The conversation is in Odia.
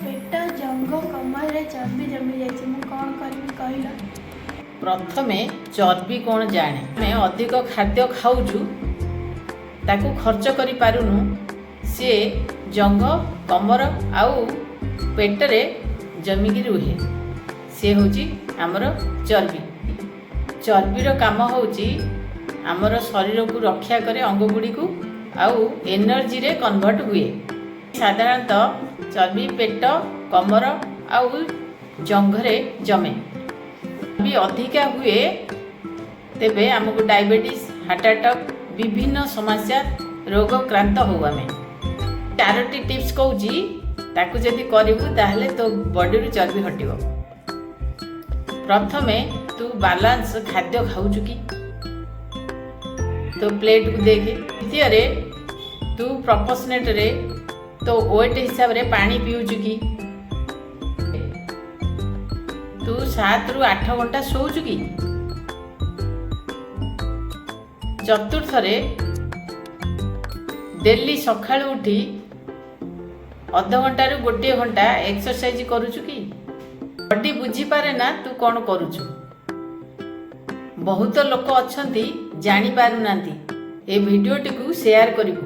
ପେଟ, ଜଙ୍ଘ, କମରରେ ଚର୍ବି ଜମି ଯାଇଛି। ମୁଁ କ'ଣ କରିବି କହିଲ? ପ୍ରଥମେ ଚର୍ବି କ'ଣ ଜାଣେ। ଆମେ ଅଧିକ ଖାଦ୍ୟ ଖାଉଛୁ, ତାକୁ ଖର୍ଚ୍ଚ କରିପାରୁନୁ। ସିଏ ଜଙ୍ଘ, କମର ଆଉ ପେଟରେ ଜମିକି ରୁହେ। ସିଏ ହେଉଛି ଆମର ଚର୍ବି। ଚର୍ବିର କାମ ହେଉଛି ଆମର ଶରୀରକୁ ରକ୍ଷା କରେ, ଅଙ୍ଗ ଗୁଡ଼ିକୁ, ଆଉ ଏନର୍ଜିରେ କନଭର୍ଟ ହୁଏ। ସାଧାରଣତଃ ଚର୍ବି ପେଟ, କମର ଆଉ ଜଙ୍ଘରେ ଜମେ। ବି ଅଧିକା ହୁଏ ତେବେ ଆମକୁ ଡାଇବେଟିସ୍, ହାର୍ଟ ଆଟାକ୍, ବିଭିନ୍ନ ସମସ୍ୟା ରୋଗକ୍ରାନ୍ତ ହଉ ଆମେ। ଚାରୋଟି ଟିପ୍ସ କହୁଛି, ତାକୁ ଯଦି କରିବୁ ତାହେଲେ ତୋ ବଡ଼ିରୁ ଚର୍ବି ହଟିବ। ପ୍ରଥମେ ତୁ ବାଲାନ୍ସ ଖାଦ୍ୟ ଖାଉଛୁ କି, ତୋ ପ୍ଲେଟ୍କୁ ଦେଖେ। ଦ୍ୱିତୀୟରେ, ତୁ ପ୍ରପୋର୍ସନେଟ୍ରେ ତୋ ୱେଟ୍ ହିସାବରେ ପାଣି ପିଉଛୁ କି? ତୁ 7ରୁ 8 ଘଣ୍ଟା ଶୋଉଛୁ କି? ଚତୁର୍ଥରେ, ଡେଲି ସକାଳୁ ଉଠି ଅଧଘଣ୍ଟାରୁ ଗୋଟିଏ ଘଣ୍ଟା ଏକ୍ସରସାଇଜ କରୁଛୁ କି? ବଡି ବୁଝିପାରେ ନା ତୁ କ'ଣ କରୁଛୁ। ବହୁତ ଲୋକ ଅଛନ୍ତି, ଜାଣିପାରୁନାହାନ୍ତି। ଏ ଭିଡ଼ିଓଟିକୁ ସେୟାର କରିବୁ।